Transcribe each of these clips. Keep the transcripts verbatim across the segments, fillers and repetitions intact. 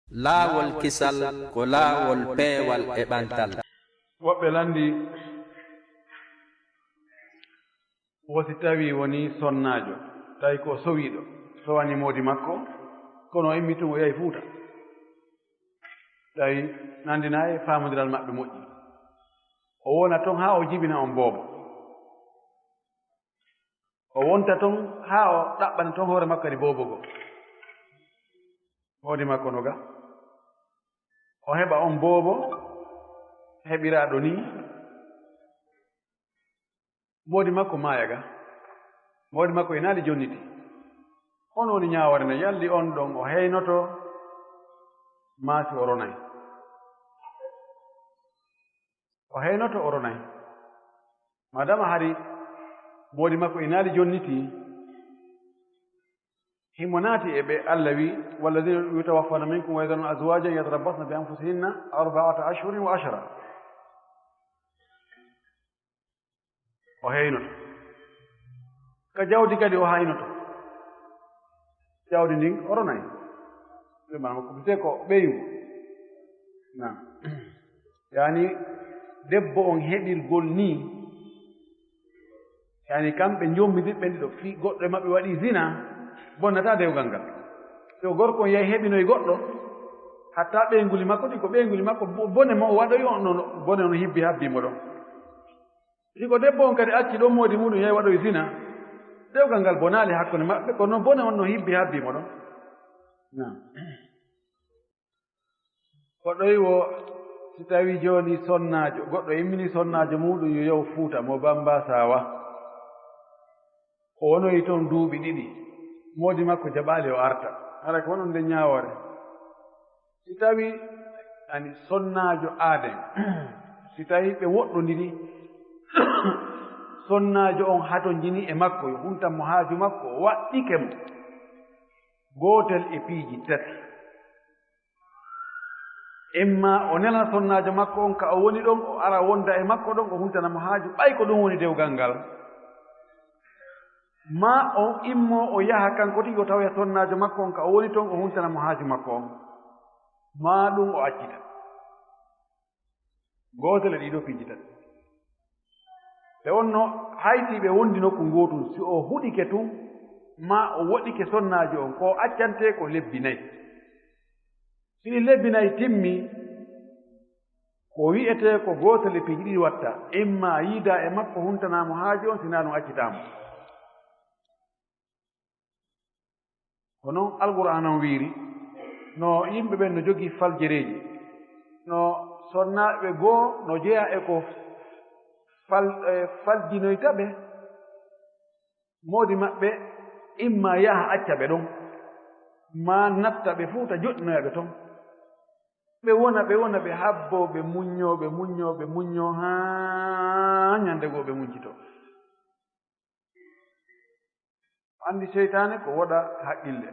Laawol kisal ko laawol peewal e ɓantal. Woɓɓe lanndii, wo si tawii wonii sonnaajo, tawi ko o sowiiɗo, sowanii moodi makko, kono o immii tun o yahi Fuuta. Tawi nanndinaa e faamondiral maɓɓe moƴƴi. O wona ton haa o jibina on boobo. O wonta ton haa o ɗaɓɓana ton hoore makko kadi boobo goo. Moodi makko no ga. O heɓa on boobo heɓiraaɗo nii. Moodi makko maaya ga. Moodi makko inaali jonniti. On woni ñaawoore nden, yalli on ɗon o heynoto maa si o ronay. O heynoto o ronay. Madama hari moodi makko inaali jonniti, himo naati e ɓe Alla wi, "والذين يتوفون منكم ويذرون أزواجا يتربصن بأنفسهن أربعة أشهر وعشرا." O heynoto. Ka jawdi kadi o haynoto. Jawdi ndin o ronay. Ɓe maama ko bisee ko ɓeyngu. Na. Yani, debbo on heɓirgol nii, yani, kamɓe njombidiɓe ɓen ɗiɗo, fii goɗɗo e maɓɓe waɗii zina, bonnataa dewgal ngal. So gorko on yahi heɓinoyi goɗɗo, hatta ɓeynguli makko ɗin, ko ɓeynguli makko, bo-, bone mo o waɗoyi on, non, bone on hibbi habbii mo ɗon. Si ko debbo on kadi acci ɗon moodi muɗum yahi waɗoyi zina, dewgal ngal bonaali hakkunde maɓɓe, kono bone on no hibbi habbii mo ɗon. Naam. Ko ɗoy wo si tawii jooni sonnaajo, goɗɗo immini sonnaajo muuɗum yo yahu Fuuta mo Bamba Saawa. O wonoyi ton duuɓi ɗiɗi, moodi makko jaɓaali o arta. Hara ko wonunde ñaawoore. Si tawii ani sonnaajo aaden, si tawii ɓe woɗɗondiri, sonnaajo on hatonjini e makko, yo huntan mo haaju makko, o waɗɗike mo. Gootel e piiji tati. Imma o nela sonnaajo makko on ka o woni ɗon, o ara wonda e makko ɗon, o huntana mo haaju, ɓay ko ɗum woni dewgal ngal. Maa o immo o yaha kanko tigi o tawoya sonnaajo makko on ka o woni ton, o huntana mo haaju makko on. Maa ɗum o accita. Gootel e ɗii ɗoo piiji tati. Ɓe wonno hayti ɓe wondi nokku ngootun, si o huɗike tun, maa o woɗike sonnaajo on, ko o accantee ko lebbi nay. Si ɗi lebbi nay timmi, ko wi'etee ko gootel e piiji ɗiɗi watta, imma yiida e makko huntanaa mo haaju on, si naa ɗum accitaa mo. Ko non Alqur'aana on wiiri, no yimɓe ɓen no jogii faljereeji, no sonnaaɓe goo no jeyaa e ko fal-, e faljinoyta ɓe, moodi maɓɓe imma yaha acca ɓe ɗon, maa natta ɓe Fuuta joɗɗinoya ɓe ton. Ɓe wona, ɓe wona, ɓe habboo, ɓe muññoo, ɓe muññoo, ɓe muññoo, haa ñande goo ɓe muñcitoo. Anndi seytaane ko woɗa haqqille.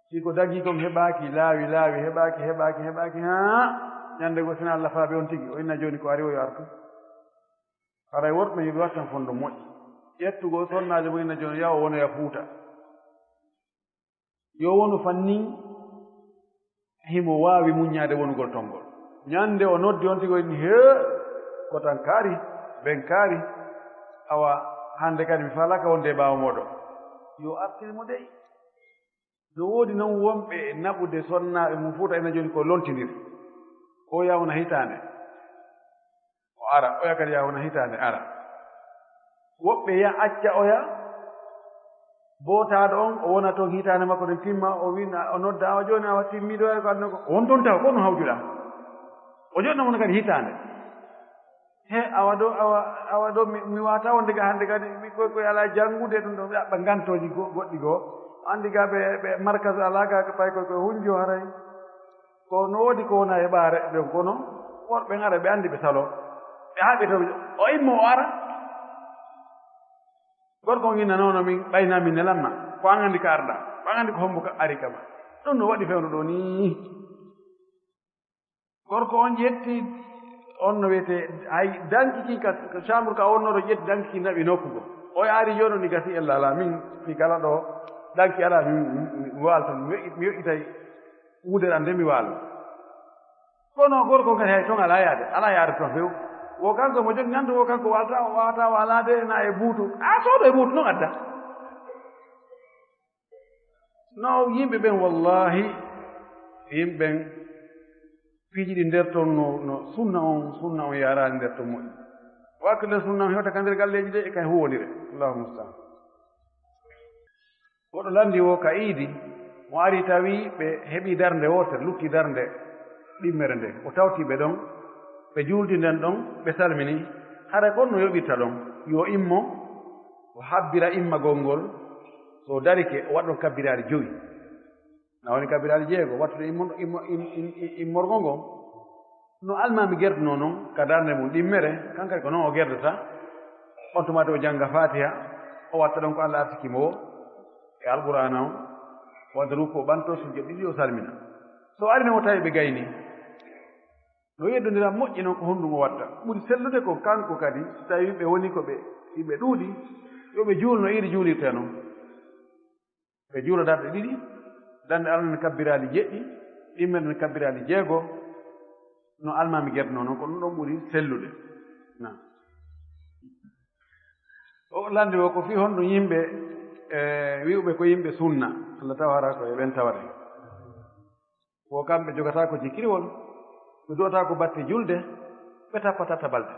Si ko dagii kon heɓaaki, laawi, laawi, heɓaaki, heɓaaki, heɓaaki, haa ñande goo si naa Alla faabi on tigi, o inna jooni ko ari o yo artu. Haray worɓe yo ɓe wattan fondo moƴƴi. Ƴettugol sonnaajo mo inna jooni, yaha o wonoya Fuuta. Yo wonu fannin himo waawi muññaade wonugol ton ngol. Ñande o noddi on tigi o inni, "Hee, ko tan kaari, ben kaari. Awa, hande kadi mi faalaaka wonde e ɓaawo mooɗon." Yo artir mo dey. No woodi non wonɓe e naɓude sonnaaɓe mum Fuuta ina jooni ko lontindiri. O yaha wona hitaande. O ara, oya kadi yaa wona hitaande ara. Woɓɓe ya acca oya, bootaaɗo on, o wona toon hitaande makko nden timma, o winna, o nodda, "Awa jooni awa timmiiɗo oya ko aduna ko." O won toon taw, ko no hawjuɗaa. O joɗna mo kadi hitaande. He, awa ɗo, awa, awa ɗo, mi, mi waata wonde ga hannde kadi, mi koy koy alaa janngude ɗum ɗo, mi ɗaɓɓa ngantooji go-, goɗɗi goo. Anndi ga ɓe, ɓe markazu alaa ga, ko pay koy koy hunjo haray. Ko no woodi ko wona e ɓaare ɓen, kono worɓe ɓen ara ɓe anndi ɓe saloo. Ɓe haaɓi to o immo o ara. Gorko on inna, "Nono min ɓayna min nelamma, ko an anndi ka arɗa, ko an anndi ko hombo ka ari kama." Ɗum no waɗi fewndo ɗo nii. Gorko on ƴetti, on no wiyetee, hay danki kin ka, ka chambre ka wonnoo ɗo ƴetti danki kin naɓi nokku goo. O yaari jooni ni gasi ella alaa min, mi kala ɗo danki alaa min, mi, mi, mi waalta, mi weƴƴi-, mi weƴƴitay. Wudere an de mi waalo. Kono gorko kadi hay ton alaa yaade, alaa yaade ton few. Wo kanko mo jogi nandu, wo kanko waalta, o waawata waalaade na e buutu. A soodo e buutu non adda. No yimɓe ɓen, wallahi, yimɓe ɓen piiji ɗi nder ton no, no sunna on, sunna on yaaraali nder ton moƴƴi. Wakkile sunna on hewta ka nder galleeji de e kay huwondire. Allahu musta'an. Goɗɗo lanndi wo ka iidi, mo ari tawi ɓe heɓi darnde wootere, lutti darnde ɗimmere nde. O tawti ɓe ɗon, ɓe juuldi nden ɗon, ɓe salmini. Hara kon no yoɓirta ɗon, yo immo, o habbira immagol ngol, so o darike, o waɗa ɗon kabbiraali jowi. Na woni kabbiraali jeego, wattude immo-, immo-, im-, im-, im-, immorgol ngol. No almaami gerdunoo non ka darnde mum ɗimmere, kan kadi ko non o gerdata. On tuma de o jannga Faatiha, o watta ɗon ko Alla arsiki mo woo e Alqur'aana on, o waɗa ruku, o ɓanto sujjee ɗiɗi, o salmina. So o ari non o tawi ɓe gayni, no yeddondira moƴƴi non ko honɗum o watta. Ɓuri sellude ko kanko kadi, so tawi ɓe woni ko ɓe, si ɓe ɗuuɗi, yo ɓe juulno iri juulirtee non. Ɓe juula darɗe ɗiɗi, darnde aranere kabbiraali jeɗɗi, ɗimmere nden kabbiraali jeego, no almaami gerdunoo non, ko ɗum ɗon ɓuri sellude. Na. O lanndi wo ko fii honɗum yimɓe, e, wi'uɓe ko yimɓe sunna, Alla taw hara ko e ɓen tawata. Wo kamɓe jogataako jikkiriwol, ɓe du'ataako batte julde, ɓe tappataa tabalde.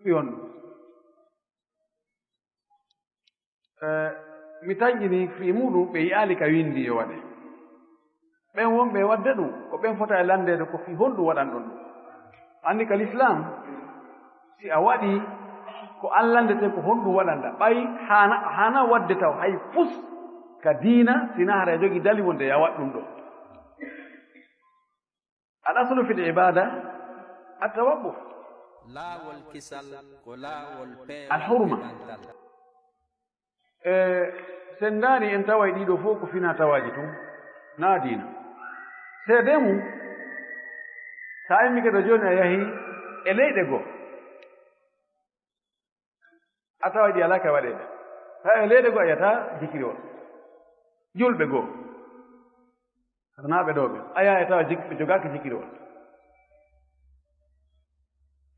Fii honɗum? Eh, mi tanƴini fii muɗum, ɓe yi'aali ka windi yo waɗe. Ɓen wonɓe e waɗde ɗum, ko ɓen fota e lanndeede ko fii honɗum waɗanɗon ɗum. Anndi ka Lislaam, si a waɗii ko an lanndete ko honɗum waɗanɗa, ɓay haana, haana waɗde taw hay fus ka diina, si na hara a jogii dali wonde ya waɗ ɗum ɗoo. Al aslu fil ibaada at tawaqquf. Laawol kisal ko laawol peewal Al hurma. Ɓantal. E, sen ndaari en taway ɗii ɗoo fof ko finaa tawaaji tun, naa diina. Seedee mum, so a immike to jooni a yahi e leyɗe goo, a taway ɗi alaa ka waɗeede. Tawi e leyɗe goo a yi'ataa jikiri on. Julɓe goo. Arnaaɓe ɗoo ɓe, a yahay tawa jik-, ɓe jogaaki jikiri on.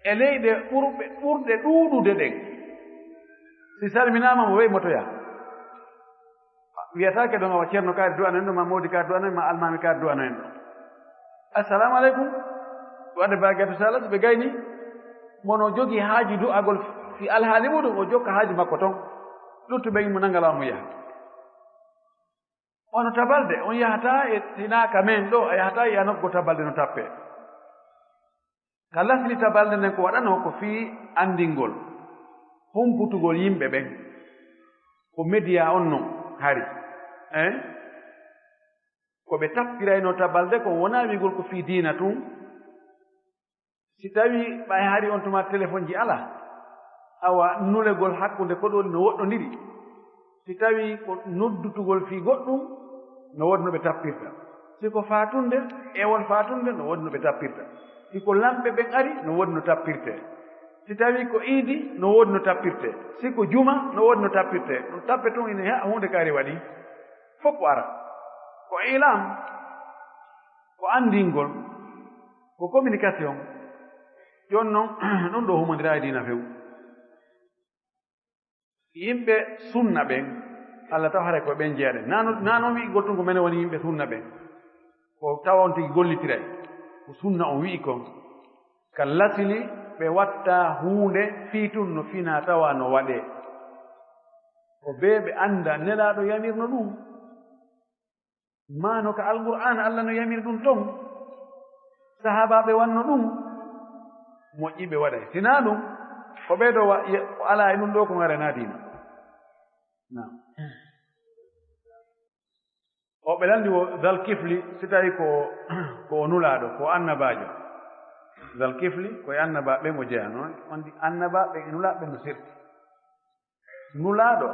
E leyɗe ɓurɓe, ɓurɗe ɗuuɗude ɗen, si salminaama mo wey motoya. Wiyataake ɗon awa ceerno kaari du'ano en ɗo, ma moodi kaari du'ano en, ma almaami kaari du'ano en ɗo. Assalaamu aleykum. Waɗde baage to salas ɓe gayni. Mo no jogii haaju du'agol fi alhaali muɗum, o jokka haaju makko ton. Luttuɓe mo nangala mo yaha. Wano tabalde, on yahataa e, hinaa ka men ɗoo, a yahataa e nokku tabalde no tappee. Ka lasli tabalde nden ko waɗanoo ko fii anndingol, humputugol yimɓe ɓen. Ko mediya on non hari. Eh? Ko ɓe tappiraynoo tabalde kon wonaa wi'ugol ko fii diina tun, Si tawii ɓay hari on tuma telefonji alaa, awa nulegol hakkunde koɗooli no woɗɗondiri. Si tawii ko noddutugol fii goɗɗum, no woodi no ɓe tappirta. Si ko faatunde, ewol faatunde, no woodi no ɓe tappirta. Si ko lamɓe ɓen ari, no woodi no tappirtee. Si tawii ko iidi, no woodi no tappirtee. Si ko juma, no woodi no tappirtee. Ɗum tappe tun ina he-, huunde kaari waɗi. Fof ko ara. Ko ilam, ko anndingol, ko communication. Jooni non, ɗum ɗoo humondiraa e diina few. Yimɓe sunna ɓen, Alla taw haray ko ɓen jeyaɗen. Naa non, naa non wi'ugol tun ko menen woni yimɓe sunna ɓen. Ko tawa on tigi gollitiray. Ko sunna on wi'i kon. Ka lasili ɓe watta huunde fii tun no finaa tawa no waɗee. Ko bee ɓe annda Nelaaɗo yamirno ɗum. Maa no ka Alqur'aana Alla no yamiri ɗum ton, sahaabaaɓe wanno ɗum, moƴƴi ɓe waɗay. Si naa ɗum, ko ɓee ɗoo wa-, ye-, ko alaa e ɗum ɗoo ko ngaray naa diina. Naam. O ɓe lanndi wo Zal Kifli, si tawi ko, ko o nulaaɗo, ko o annabaajo. Zal Kifli, ko e annabaaɓe ɓen o jeyaa, non? On di annabaaɓe e nulaaɓe no sirti. Nulaaɗo,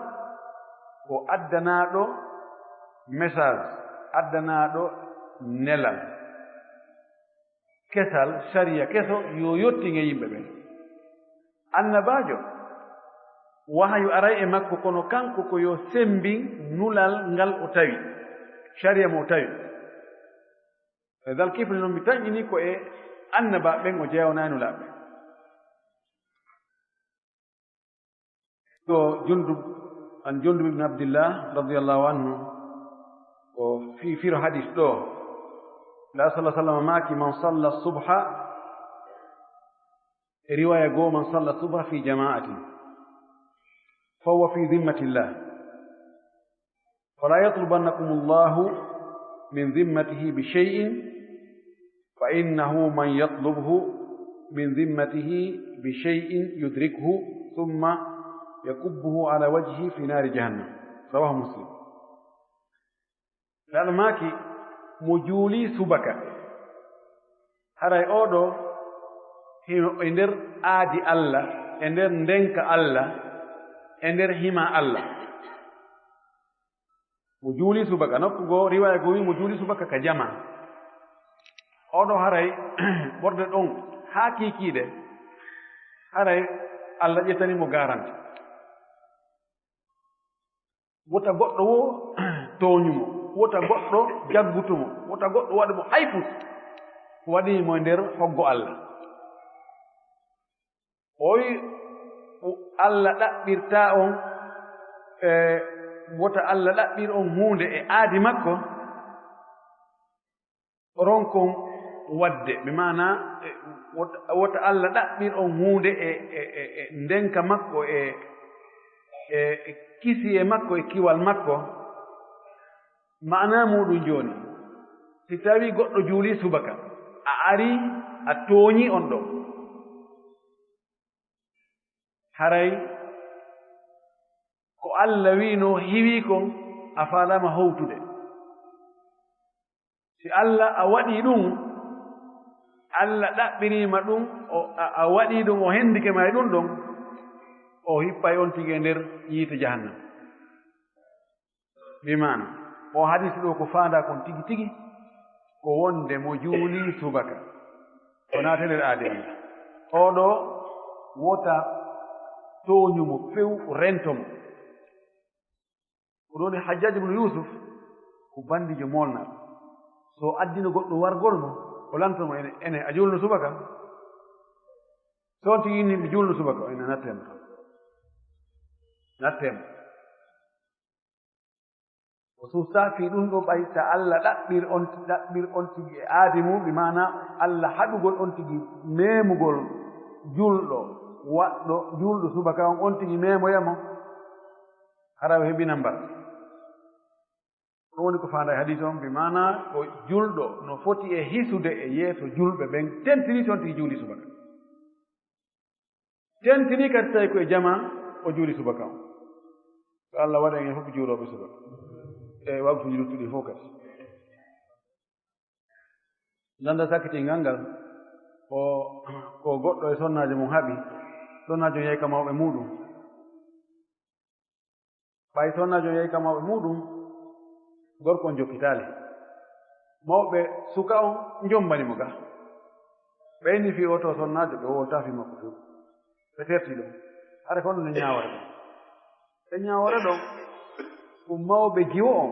ko addanaaɗo message, addanaaɗo nelal kesal, sariya keso, yo yottin e yimɓe ɓen. Annabaajo, wahayu aray e makko, kono kanko ko yo semmbin nulal ngal o tawi, sariya mo o tawi. E Zal Kifli non mi tanƴini ko e annabaaɓe ɓen, o jeyawnani Nulaaɓe. Ɗo Jundub, an Jundub ibn Abdillah radiyallahu anhu, o fi-, firo hadis ɗo. Nulaaɗo sallallahu alaihi wasallam maaki, "Man salla subha," e riwaya goo, "Man salla subha fi jama'atin, fa huwa fi zimmatillah." فلا يطلبنكم الله من ذمته بشيء، فإنه من يطلبه من ذمته بشيء يدركه ثم يكبه على وجهه في نار جهنم. رواه مسلم. Nulaaɗo maaki, mo juuli subaka, haray oo ɗoo hino e nder aadi Alla, e nder ndenka Alla, e nder hima Alla. Mo juuli subaka, nokku goo, riwaaya goo wi mo juuli subaka ka jamaa. Oo ɗoo haray ɓorde ɗon haa kiikiiɗe, haray Alla ƴettani mo garanti. Wota goɗɗo woo tooñu mo, wota goɗɗo jaggutu mo, wota goɗɗo waɗu mo hay fus. Waɗi mo e nder hoggo Alla. O wi, o, Alla ɗaɓɓirtaa on, e, wota Alla ɗaɓɓir on huunde e aadi makko, ronkon waɗde. Bi maanaa, e, wota, wota Alla ɗaɓɓir on huunde e, e, e, e ndenka makko, e, e, e kisiyee makko, e kiwal makko. Maanaa muuɗum jooni, si tawii goɗɗo juulii subaka, a arii, a tooñii on ɗoo. Haray ko Alla wi'noo hiwii kon, a faalaama howtude. Si Alla a waɗii ɗum, Alla ɗaɓɓirii ma ɗum, o, a, a waɗii ɗum, o hendike ma e ɗum ɗon, o hippay on tigi e nder yiite jahannama. Bi maana, oo hadiisi ɗoo ko faandaa kon tigi tigi, ko wonde mo juulii subaka, o naata nder aadi Alla. Oo ɗoo wota tooñu mo few, rento mo. Ko ɗum woni Hajjaaj ibn Yuusuf ko banndiijo moolnaaɗo. So addino goɗɗo wargol mo, o lanto mo, ene, ene, a juulno subaka? So on tigi inni, mi juulno subaka, o ene, nattee mo tan. Nattee mo. O suusaa fii ɗum ɗoo, ɓay sa Alla ɗaɓɓir on, ɗaɓɓir on tigi e aadi mum, bi maana Alla haɗugol on tigi memugol julɗo, waɗɗo, juulɗo subaka on, on tigi memoya mo, hara o heɓinan mbar. Ɗum woni ko faandaa e hadiis on, bi maana ko julɗo no foti e hisude e yeeso julɓe ɓen, tentinii si on tigi juulii subaka. Tentinii kadi tawi ko e jamaa o juuli subaka on. Yo Alla waɗu en en fof juulooɓe subaka. E waktuuji luttuɗi fof kadi. Dannda sakkitingal ngal, ko, ko goɗɗo e sonnaajo mum haɓi, sonnaajo on yahi ka mawɓe muuɗum. Ɓay sonnaajo on yahi ka mawɓe muuɗum, gorko on jokkitaali. Mawɓe suka on njombani mo ga. Ɓe inni fii oo too sonnaajo, ɓe wowltaa fii makko few. Ɓe tertii ɗon. Hara ko honno ɓe ñaawata ɗon? Ɓe ñaawata ɗon ko mawɓe jiwo on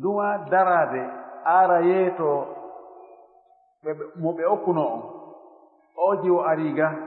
duwaa daraade, ara yeetoo ɓe, ɓe, mo ɓe okkunoo on. Oo jiwo arii ga,